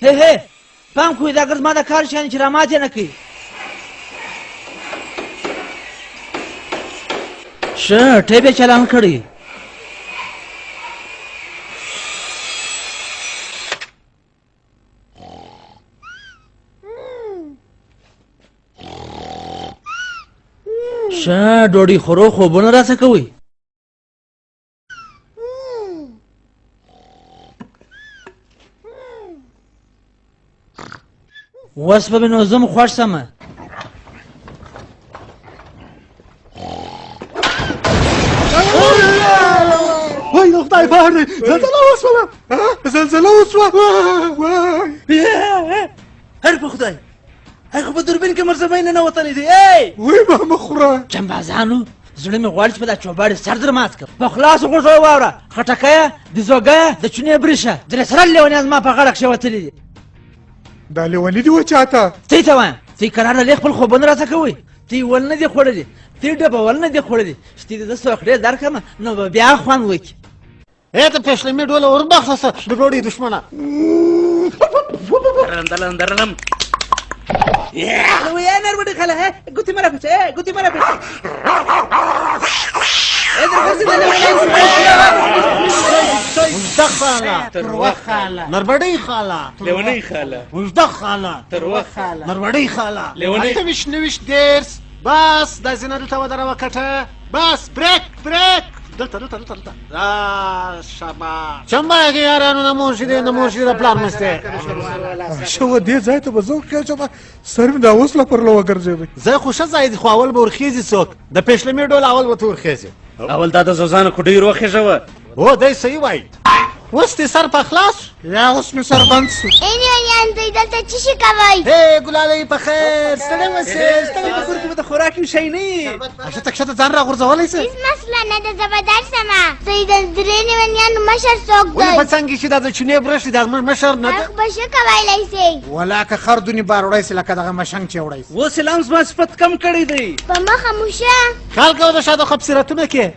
هی هی، پام کوئ، دا ګرد زما د کار شیان چې رامات یې نه کړئ. ښه ټیپ یې چالان کړی. ښه ډوډۍ خورو، خوبونه راڅه کوئ. اوس به مې نو زه هم خوښ سم. وای د خدای پار دی، زلزله وسوله، زلزله وسوه. وای هر په خدای، هغه په دوربین کې مرزمۍ ننوتلی دی. ای وای ما مه خوره. جنبازانو، زړه مې غواړي چې په دا چوباړې سر در مات کړم. په خلاصو غوږو یې واوره، خټکیه د زوګیه د چونې بریشه، درې سره لیونیان زما په غاړه کښېوتلي دي. دا لیوني دي و چاته؟ تی ته وایم، تی کراره لې خپل خوبونه راته کوئ. تی ول نه دي خوړلي، تی ډبول نه دي خوړلي، چې تی دې زه سوکړې درکړم نو به بیا خوند وکړي. ای ته پېشلمي ډوله وربخښه سه د ډوډۍ دښمنه. درلم درلم. ويا نروډي خله، ګوتې مې راپېچه، ګوتې مې راپېچه. اوږده خاله، تروه خاله، نربډۍ خاله، لیونۍ خاله، اوږده خاله، تروه خاله، نربډۍ خاله، لیونۍ. 28، 29، 30. بس دا زینه دلته ودروه کټه. بس بریک بریک، دلته دلته دلته دلته. شاباش چمبه هغې یارانو نه مور شي دی، نه مور شي د پلار مشته. ښه و دې ځای ته به زه وخېژم، سر مې دا اوس لا پر له وګرځېدی. ځای خو ښه ځای دی، خو اول به ورخېږي څوک د پېشلمي ډول، اول به ته ورخېږي. اول دا د زوزانو کوډۍ وروخېژوه. هو دی صحیح وایي. اوس دې سر په خلاص شو؟ یا اوس مې سر بند شو. ای لیونیان، دوی دلته څه شي کوئ؟ هی ګلالۍ، په خیر ستړی مه شې، ستړی په کور کې به د خوراک یو شی نه وي. کښته کښته ځان راغورځولی سې. هېڅ مسله نه ده، زه به درسم. دوی د درې لیونیانو مشر څوک ولې په دی؟ څنګ کې چې دا د چونې برښ دی، دا زموږ مشر نه دی؟ هغه به ښه کولی سئ. ولاکه خر دونې بار وړی سي لکه دغه مشنګ چې وړی سي. اوس سلام زما صفت کم کړی دی. په مخه مو ښه. خیال کوه د شادو خبصیرتونه کې.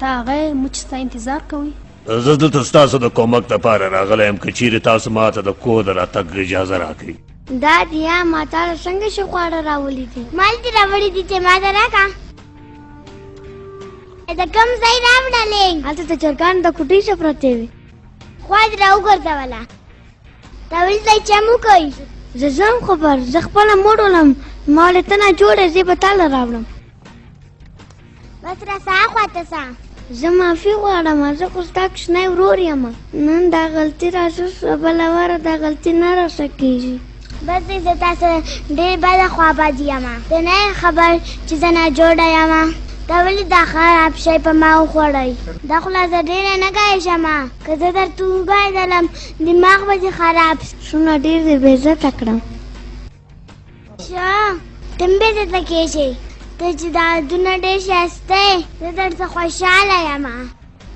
تا هغه موږ ستا انتظار کوي. زه دلته ستاسو د کومک لپاره راغلی یم، که چیرې تاسو ماته د کور د راتګ اجازه راکړئ. دا دیا ما تا له څنګه ښه خواړه راوړي دي؟ مال دې راوړي دي چې ما ته راکړه. د کوم ځای راوړلې؟ هلته د چرګانو د کوټې څخه پرتې وې، خوا دې راوګرځوله. تا ولې ځای چم وکړئ؟ زه ځم خبر، زه خپله مور ولم. ما ولې ته نه جوړې، زه به تا له راوړم. بس راسه اخوا ته سه. زه معافي غواړم، زه خو ستا کوچنی ورور یم. نن دا غلطي راسه شوه، بله واره دا غلطي نه راسه کېږي. بس دی، زه تا سره ډېر بده خوابدي یم. ته نه یې خبر چې زه ناجوړه یم. تا ولې دا خراب شی په ما وخوړی؟ دا خو لا زه ډېره نه ګایشم، که زه درته وګایدلم دماغ به دې خراب شي. څومره ډېر دې بېعزته کړم. شه، ته مې بېعزته کېږې. ته چې دا دونه ډېر ښایسته یې، زه درڅه خوشحاله یم.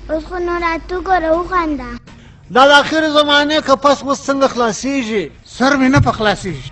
اوس خو نو راته وګوره، وخنده. دا د اخرې زمانې کپس اوس څنګه خلاصېږي؟ سر مې نه په خلاصېږي.